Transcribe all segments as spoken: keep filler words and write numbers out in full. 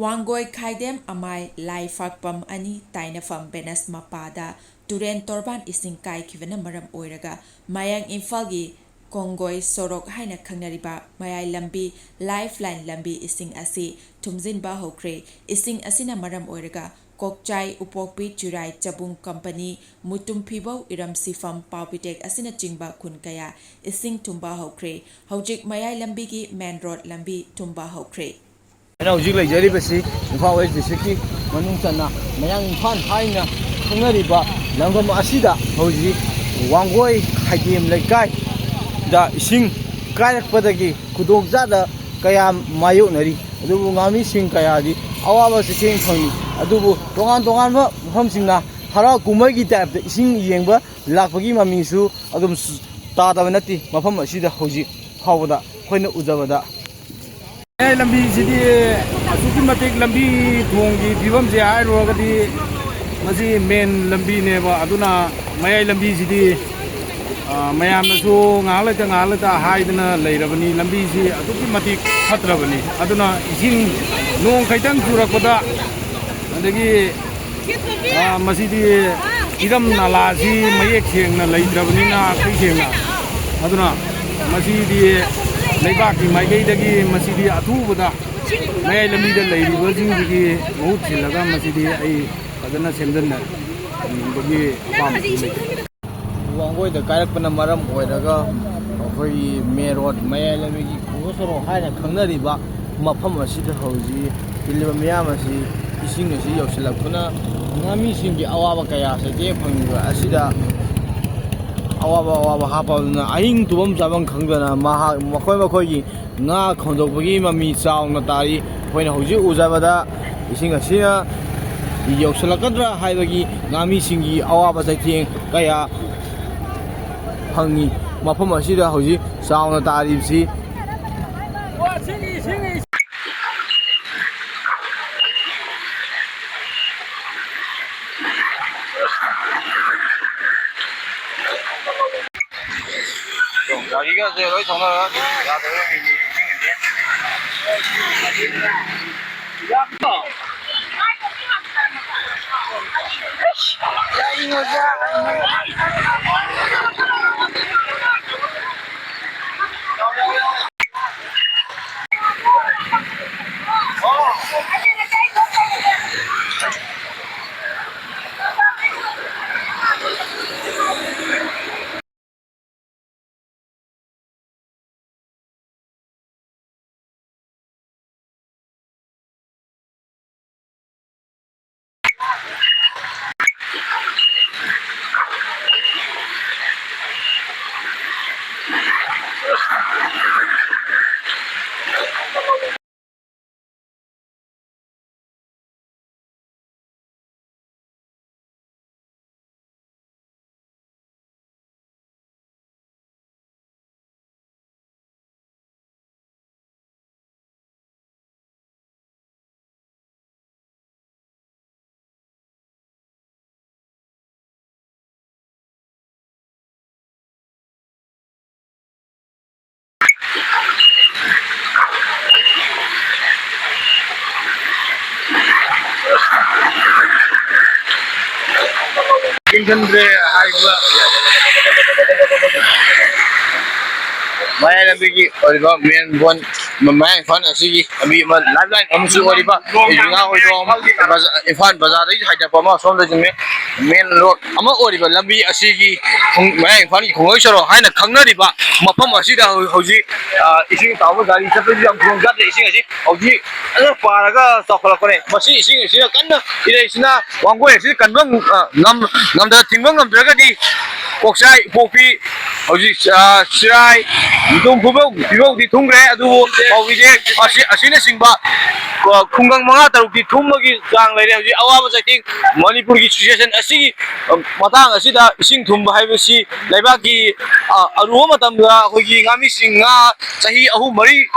ꯋꯥꯡꯒꯣꯏ ꯈꯥꯏꯗꯦꯝ ꯑꯃꯥꯏ ꯂꯥꯏꯐꯥꯛꯄꯝ ꯑꯅꯤ ꯇꯥꯏꯅꯐꯝ ꯕꯦꯅꯁ ꯃꯄꯥꯗ ꯇꯨꯔꯦꯟ ꯇꯣꯔꯕꯥꯟ ꯏꯁꯤꯡ ꯀꯥꯏꯈꯤꯕꯅ ꯃꯔꯝ ꯑꯣꯏꯔꯒ ꯃꯌꯥꯡ ꯏꯝꯐꯥꯜꯒꯤ ꯀꯣꯡꯒꯣꯏ ꯁꯣꯔꯣꯛ ꯍꯥꯏꯅ ꯈꯪꯅꯔꯤꯕ ꯃꯌꯥꯏ ꯂꯝꯕꯤ, ꯂꯥꯏꯐ ꯂꯥꯏꯟ ꯂꯝꯕꯤ ꯏꯁꯤꯡ ꯑꯁꯤ ꯊꯨꯝꯖꯤꯟꯕ ꯍꯧꯈ꯭ꯔꯦ꯫ ꯏꯁꯤꯡ ꯑꯁꯤꯅ ꯃꯔꯝ ꯑꯣꯏꯔꯒ ꯀꯣꯛꯆꯥꯏ, ꯎꯄꯣꯛꯄꯤ, ꯆꯨꯔꯥꯏ, ꯆꯕꯨꯡ ꯀꯝꯄꯅꯤ, ꯃꯨꯇꯨꯝ ꯐꯤꯕꯧ, ꯏꯔꯝ ꯁꯤꯐꯝ, ꯄꯥꯎꯕꯤꯇꯦꯛ ꯑꯁꯤꯅꯆꯤꯡꯕ ꯈꯨꯟ ꯀꯌꯥ ꯏꯁꯤꯡ ꯊꯨꯝꯕ ꯍꯧꯈ꯭ꯔꯦ꯫ ꯍꯧꯖꯤꯛ ꯃꯌꯥꯏ ꯂꯝꯕꯤꯒꯤ ꯃꯦꯟ ꯔꯣꯗ ꯂꯝꯕꯤ ꯊꯨꯝꯕ ꯍꯧꯈ꯭ꯔꯦ꯫ ꯑꯩꯅ ꯍꯧꯖꯤꯛ ꯂꯩꯖꯔꯤꯕꯁꯤ ꯏꯝꯐꯥꯜ ꯋꯦꯁ ꯗꯤꯁꯇ꯭ꯔꯤꯛꯀꯤ ꯃꯅꯨꯡ ꯆꯟꯅ ꯃꯌꯥꯡ ꯏꯝꯐꯥꯜ ꯍꯥꯏꯅ ꯈꯪꯅꯔꯤꯕ ꯂꯝꯗꯝ ꯑꯁꯤꯗ ꯍꯧꯖꯤꯛ ꯋꯥꯡꯒꯣꯏ ꯈꯥꯏꯗꯦꯝ ꯂꯩꯀꯥꯏꯗ ꯏꯁꯤꯡ ꯀꯥꯏꯔꯛꯄꯗꯒꯤ ꯈꯨꯗꯣꯡꯆꯥꯗ ꯀꯌꯥ ꯃꯥꯌꯣꯛꯅꯔꯤ꯫ ꯑꯗꯨꯕꯨ ꯉꯥꯃꯤꯁꯤꯡ ꯀꯌꯥꯗꯤ ꯑꯋꯥꯕ ꯆꯩꯊꯦꯡ ꯐꯪꯏ꯫ ꯑꯗꯨꯕꯨ ꯇꯣꯉꯥꯟ ꯇꯣꯉꯥꯟꯕ ꯃꯐꯝꯁꯤꯡꯅ ꯍꯔꯥꯎ ꯀꯨꯝꯍꯩꯒꯤ ꯇꯥꯏꯞꯇ ꯏꯁꯤꯡ ꯌꯦꯡꯕ ꯂꯥꯛꯄꯒꯤ ꯃꯃꯤꯁꯨ ꯑꯗꯨꯝ ꯇꯥꯗꯕ ꯅꯠꯇꯦ꯫ ꯃꯐꯝ ꯑꯁꯤꯗ ꯍꯧꯖꯤꯛ ꯐꯥꯎꯕꯗ ꯑꯩꯈꯣꯏꯅ ꯎꯖꯕꯗ ꯃꯌꯥꯏ ꯂꯝꯕꯤꯁꯤꯗꯤ ꯑꯁꯨꯛꯀꯤ ꯃꯇꯤꯛ ꯂꯝꯕꯤ ꯊꯣꯡꯒꯤ ꯐꯤꯕꯝꯁꯦ ꯍꯥꯏꯔꯨꯔꯒꯗꯤ ꯃꯁꯤ ꯃꯦꯟ ꯂꯝꯕꯤꯅꯦꯕ꯫ ꯑꯗꯨꯅ ꯃꯌꯥꯏ ꯂꯝꯕꯤꯁꯤꯗꯤ, ꯑ, ꯃꯌꯥꯝꯅꯁꯨ ꯉꯥꯏꯍꯥꯛ ꯂꯩꯇ ꯉꯥꯏꯍꯥꯛ ꯂꯩꯇ ꯍꯥꯏꯗꯅ ꯂꯩꯔꯕꯅꯤ꯫ ꯂꯝꯕꯤꯁꯤ ꯑꯗꯨꯛꯀꯤ ꯃꯇꯤꯛ ꯐꯠꯇ꯭ꯔꯕꯅꯤ꯫ ꯑꯗꯨꯅ ꯏꯁꯤꯡ ꯅꯣꯡ ꯈꯤꯇꯪ ꯆꯨꯔꯛꯄꯗ, ꯑꯗꯒꯤ ꯑ, ꯃꯁꯤꯗꯤ ꯏꯔꯝ ꯅꯂꯥꯁꯤ ꯃꯌꯦꯛ ꯁꯦꯡꯅ ꯂꯩꯇ꯭ꯔꯕꯅꯤꯅ, ꯑꯩꯈꯣꯏ ꯁꯦꯡꯅ, ꯑꯗꯨꯅ ꯃꯁꯤꯗꯤ ꯂꯩꯕꯥꯛꯀꯤ ꯃꯥꯏꯀꯩꯗꯒꯤ ꯃꯁꯤꯗꯤ ꯑꯊꯨꯕꯗ ꯃꯌꯥꯏ ꯂꯝꯕꯤꯗ ꯂꯩꯔꯤꯕꯁꯤꯡꯁꯤꯒꯤ ꯃꯍꯨꯠ ꯁꯤꯜꯂꯒ ꯃꯁꯤꯗꯤ ꯑꯩ ꯐꯖꯅ ꯁꯦꯝꯖꯤꯟꯅꯕꯒꯤ ꯑꯄꯥꯝꯕ ꯊꯝꯖꯩ꯫ ꯋꯥꯡꯒꯣꯏꯗ ꯀꯥꯏꯔꯛꯄꯅ ꯃꯔꯝ ꯑꯣꯏꯔꯒ ꯑꯩꯈꯣꯏꯒꯤ ꯃꯦꯟ ꯔꯣꯗ, ꯃꯌꯥꯏ ꯂꯝꯕꯤꯒꯤ ꯈꯣꯡꯆꯠ ꯁꯣꯔꯣꯛ ꯍꯥꯏꯅ ꯈꯪꯅꯔꯤꯕ ꯃꯐꯝ ꯑꯁꯤꯗ ꯍꯧꯖꯤꯛ ꯇꯤꯜꯂꯤꯕ ꯃꯤꯌꯥꯝ ꯑꯁꯤ ꯏꯁꯤꯡ ꯑꯁꯤ ꯌꯧꯁꯤꯜꯂꯛꯇꯨꯅ ꯉꯥꯃꯤꯁꯤꯡꯒꯤ ꯑꯋꯥꯕ ꯀꯌꯥ ꯆꯩꯊꯦꯡ ꯐꯪꯂꯤꯕ ꯑꯁꯤꯗ ꯑꯋꯥꯕ ꯑꯋꯥꯕ ꯍꯥꯞꯄꯗꯨꯅ ꯑꯍꯤꯡ ꯇꯨꯝꯐꯝ ꯆꯥꯐꯝ ꯈꯪꯗꯅ ꯃꯍꯥꯛ, ꯃꯈꯣꯏ ꯃꯈꯣꯏꯒꯤ ꯉꯥ ꯈꯣꯟꯗꯣꯛꯄꯒꯤ ꯃꯃꯤ ꯆꯥꯎꯅ ꯇꯥꯔꯤ꯫ ꯑꯩꯈꯣꯏꯅ ꯍꯧꯖꯤꯛ ꯎꯖꯕꯗ ꯏꯁꯤꯡ ꯑꯁꯤꯅ ꯌꯧꯁꯤꯜꯂꯛꯀꯗ꯭ꯔꯥ ꯍꯥꯏꯕꯒꯤ ꯉꯥꯃꯤꯁꯤꯡꯒꯤ ꯑꯋꯥꯕ ꯆꯩꯊꯦꯡ ꯀꯌꯥ ꯐꯪꯉꯤ꯫ ꯃꯐꯝ ꯑꯁꯤꯗ ꯍꯧꯖꯤꯛ ꯆꯥꯎꯅ ꯇꯥꯔꯤꯕꯁꯤ ꯒꯥꯔꯤꯒꯁꯦ ꯂꯣꯏ ꯊꯧꯅꯔ ꯌꯥꯗꯕ ꯃꯤꯅꯤ꯫ ꯌꯦꯡꯁꯤꯟꯗ꯭ꯔꯦ ꯍꯥꯏꯕ꯫ ꯃꯌꯥꯏ ꯂꯝꯕꯤꯒꯤ ꯑꯣꯏꯔꯤꯕ ꯃꯦꯟ ꯕꯣꯟ ꯃꯌꯥꯡ ꯏꯝꯐꯥꯜ ꯑꯁꯤꯒꯤ ꯂꯝꯕꯤ ꯑꯃ, ꯂꯥꯏꯐ ꯂꯥꯏꯟ ꯑꯃꯁꯨ ꯑꯣꯏꯔꯤꯕ ꯏꯖꯤꯡꯉꯥ ꯍꯣꯏꯗ꯭ꯔꯣꯝ ꯕꯖꯥ-, ꯏꯝꯐꯥꯜ ꯕꯖꯥꯔꯗꯒꯤ ꯍꯥꯏꯗꯔꯛꯄ ꯑꯃ ꯑꯁꯣꯝꯗ ꯆꯤꯡꯉꯦ꯫ ꯃꯦꯟ ꯔꯣꯗ ꯑꯃ ꯑꯣꯏꯔꯤꯕ ꯂꯝꯕꯤ ꯑꯁꯤꯒꯤ ꯈꯣꯡ-, ꯃꯌꯥꯡ ꯏꯝꯐꯥꯜꯒꯤ ꯈꯣꯡꯂꯣꯏ ꯁꯣꯔꯣꯛ ꯍꯥꯏꯅ ꯈꯪꯅꯔꯤꯕ ꯃꯐꯝ ꯑꯁꯤꯗ ꯍꯧ-, ꯍꯧꯖꯤꯛ, ꯑ, ꯏꯁꯤꯡ ꯆꯥꯎꯕ ꯒꯥꯔꯤ ꯆꯠꯄꯁꯨ ꯌꯥꯝ ꯈꯨꯗꯣꯡ ꯆꯥꯗ꯭ꯔꯦ꯫ ꯏꯁꯤꯡ ꯑꯁꯤ ꯍꯧꯖꯤꯛ ꯐꯖꯅ ꯄꯥꯔꯒ ꯆꯥꯎꯈꯠꯂꯛꯄꯅꯦ꯫ ꯃꯁꯤ ꯏꯁꯤꯡ ꯑꯁꯤꯅ ꯀꯟꯅ ꯏꯔꯩꯁꯤꯅ ꯋꯥꯡꯒꯣꯏ ꯑꯁꯤ ꯀꯟꯕ ꯉ-, ꯉꯝ-, ꯉꯝꯗ-, ꯊꯤꯡꯕ ꯉꯝꯗ꯭ꯔꯒꯗꯤ ꯀꯣꯛꯆꯥꯏ, ꯏꯄꯣꯛꯄꯤ, ꯍꯧꯖꯤꯛ, ꯑ, ꯆꯤꯔꯥꯏ, ꯌꯨꯝꯊꯣꯡ ꯐꯤꯕꯧ-, ꯐꯤꯕꯧꯗꯤ ꯊꯨꯝꯈ꯭ꯔꯦ, ꯑꯗꯨꯕꯨ ꯄꯥꯎꯕꯤꯁꯦ ꯑꯁꯤ-, ꯑꯁꯤꯅꯆꯤꯡꯕ, ꯑ, ꯈꯨꯡꯒꯪ ꯃꯉꯥ ꯇꯔꯨꯛꯇꯤ ꯊꯨꯝꯕꯒꯤ ꯆꯥꯡ ꯂꯩꯔꯦ꯫ ꯍꯧꯖꯤꯛ ꯑꯋꯥꯕ ꯆꯩꯊꯦꯡ ꯃꯅꯤꯄꯨꯔꯒꯤ ꯁꯤꯆꯨꯋꯦꯁꯟ ꯑꯁꯤꯒꯤ, ꯑ, ꯃꯇꯥꯡ ꯑꯁꯤꯗ ꯏꯁꯤꯡ ꯊꯨꯝꯕ ꯍꯥꯏꯕꯁꯤ ꯂꯩꯕꯥꯛꯀꯤ, ꯑ, ꯑꯔꯨꯕ ꯃꯇꯝꯗ ꯑꯩꯈꯣꯏꯒꯤ ꯉꯥꯃꯤꯁꯤꯡ ꯉꯥ ꯆꯍꯤ ꯑꯍꯨꯝ ꯃꯔꯤ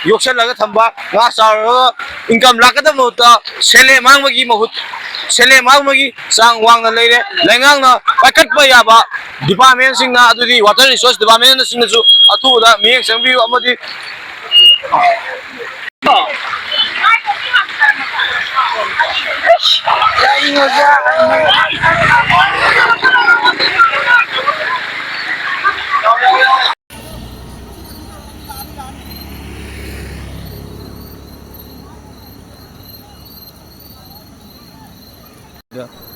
ꯌꯣꯛꯁꯜꯂꯒ ꯊꯝꯕ, ꯉꯥ ꯆꯥꯔꯒ ꯏꯟꯀꯝ ꯂꯥꯛꯀꯗꯕ ꯃꯍꯨꯠꯇ ꯁꯦꯜꯂꯦ ꯃꯥꯡꯕꯒꯤ ꯃꯍꯨꯠ, ꯁꯦꯜꯂꯦ ꯃꯥꯡꯕꯒꯤ ꯆꯥꯡ ꯋꯥꯡꯅ ꯂꯩꯔꯦ꯫ ꯂꯩꯉꯥꯛꯅ ꯄꯥꯏꯈꯠꯄ ꯌꯥꯕ ꯗꯤꯄꯥꯔꯠꯃꯦꯟꯁꯤꯡꯅ, ꯑꯗꯨꯗꯤ ꯋꯥꯇꯔ ꯔꯤꯁꯣꯔꯁ ꯗꯤꯄꯥꯔꯠꯃꯦꯟꯅꯆꯤꯡꯕꯁꯨ ꯑꯊꯨꯕꯗ ꯃꯤꯠꯌꯦꯡ ꯆꯪꯕꯤꯌꯨ ꯑꯃꯗꯤ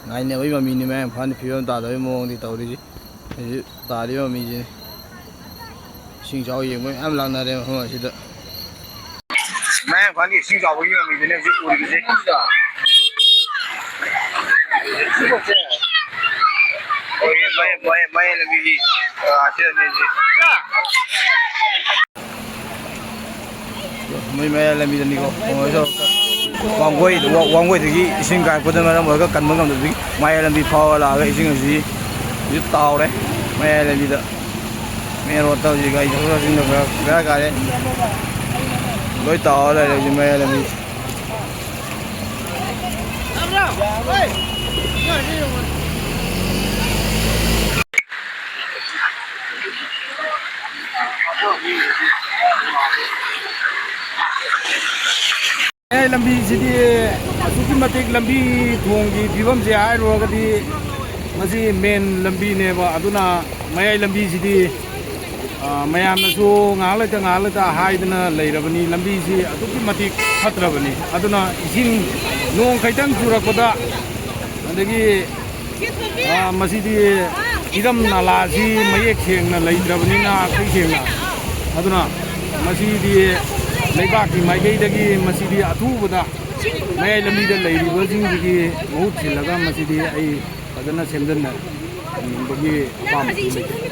ꯉꯥꯏꯅꯕꯒꯤ ꯃꯃꯤꯅꯤ, ꯃꯌꯥꯡ ꯏꯝꯐꯥꯜꯗꯤ ꯐꯤꯕꯝ ꯇꯥꯗꯕꯒꯤ ꯃꯑꯣꯡꯗꯤ ꯇꯧꯔꯤꯁꯤ꯫ ꯍꯧꯖꯤꯛ ꯇꯥꯔꯤꯕ ꯃꯃꯤꯁꯤꯅꯤ꯫ ꯏꯁꯤꯡ ꯏꯆꯥꯎ ꯌꯦꯡꯕ ꯃꯌꯥꯝ ꯂꯥꯛꯅꯔꯦ ꯃꯐꯝ ꯑꯁꯤꯗ꯫ ꯃꯌꯥꯡ ꯏꯝꯐꯥꯜꯒꯤ ꯏꯁꯤꯡ ꯆꯥꯎꯕꯒꯤ ꯃꯃꯤꯗꯨꯅꯦ ꯍꯧꯖꯤꯛ ꯎꯔꯤꯕꯁꯦ꯫ ꯃꯌꯥꯏ, ꯃꯌꯥꯏ, ꯃꯌꯥꯏ ꯂꯝꯕꯤꯒꯤ, ꯑ, ꯁꯤꯗꯅꯦ ꯍꯧꯖꯤꯛ꯫ ꯃꯣꯏ ꯃꯌꯥꯏ ꯂꯝꯕꯤꯗꯅꯤꯀꯣ, ꯀꯩꯅꯣ ꯇꯧꯔꯒ ꯋꯥꯡꯒꯣꯏ, ꯋꯥ-, ꯋꯥꯡꯒꯣꯏꯗꯒꯤ ꯏꯁꯤꯡ ꯀꯥꯔꯛꯄꯗꯨꯅ ꯃꯔꯝ ꯑꯣꯏꯔꯒ ꯀꯟꯕ ꯉꯝꯗꯕꯒꯤ ꯃꯌꯥꯏ ꯂꯝꯕꯤ ꯐꯥꯎꯔ ꯂꯥꯛꯑꯒ ꯏꯁꯤꯡ ꯑꯁꯤ ꯍꯧꯖꯤꯛ ꯇꯥꯎꯔꯦ ꯃꯌꯥꯏ ꯂꯝꯕꯤꯗ꯫ ꯃꯦꯟ ꯔꯣꯗꯇ ꯍꯧꯖꯤꯛ ꯒꯥꯔꯤ ꯊꯧꯊꯣꯛ ꯆꯠꯁꯤꯟꯗ ꯕꯦꯔꯥ, ꯕꯦꯔꯥ ꯀꯥꯔꯦ꯫ ꯂꯣꯏ ꯇꯥꯎꯔ ꯂꯩꯔꯦ ꯍꯧꯖꯤꯛ ꯃꯌꯥꯏ ꯂꯝꯕꯤ꯫ ꯃꯌꯥꯏ ꯂꯝꯕꯤꯁꯤꯗꯤ ꯑꯁꯨꯛꯀꯤ ꯃꯇꯤꯛ ꯂꯝꯕꯤ ꯊꯣꯡꯒꯤ ꯐꯤꯕꯝꯁꯦ ꯍꯥꯏꯔꯨꯔꯒꯗꯤ ꯃꯁꯤ ꯃꯦꯟ ꯂꯝꯕꯤꯅꯦꯕ, ꯑꯗꯨꯅ ꯃꯌꯥꯏ ꯂꯝꯕꯤꯁꯤꯗꯤ, ꯑ, ꯃꯌꯥꯝꯅꯁꯨ ꯉꯥꯏꯍꯥꯛ ꯂꯩꯇ ꯉꯥꯏꯍꯥꯛ ꯂꯩꯇ ꯍꯥꯏꯗꯅ ꯂꯩꯔꯕꯅꯤ, ꯂꯝꯕꯤꯁꯤ ꯑꯗꯨꯛꯀꯤ ꯃꯇꯤꯛ ꯐꯠꯇ꯭ꯔꯕꯅꯤ꯫ ꯑꯗꯨꯅ ꯏꯁꯤꯡ ꯅꯣꯡ ꯈꯤꯇꯪ ꯆꯨꯔꯛꯄꯗ, ꯑꯗꯒꯤ ꯑ, ꯃꯁꯤꯗꯤ ꯏꯔꯝ ꯅꯂꯥꯁꯤ ꯃꯌꯦꯛ ꯁꯦꯡꯅ ꯂꯩꯇ꯭ꯔꯕꯅꯤꯅ, ꯑꯩꯈꯣꯏ ꯁꯦꯡꯅ, ꯑꯗꯨꯅ ꯃꯁꯤꯗꯤ ꯂꯩꯕꯥꯛꯀꯤ ꯃꯥꯏꯀꯩꯗꯒꯤ ꯃꯁꯤꯗꯤ ꯑꯊꯨꯕꯗ ꯃꯌꯥꯏ ꯂꯝꯕꯤꯗ ꯂꯩꯔꯤꯕꯁꯤꯡꯁꯤꯒꯤ ꯃꯍꯨꯠ ꯁꯤꯜꯂꯒ ꯃꯁꯤꯗꯤ ꯑꯩ ꯐꯖꯅ ꯁꯦꯝꯖꯤꯟꯅ ꯊꯝꯅꯤꯡꯕꯒꯤ ꯑꯄꯥꯝꯕꯁꯨ ꯂꯩ꯫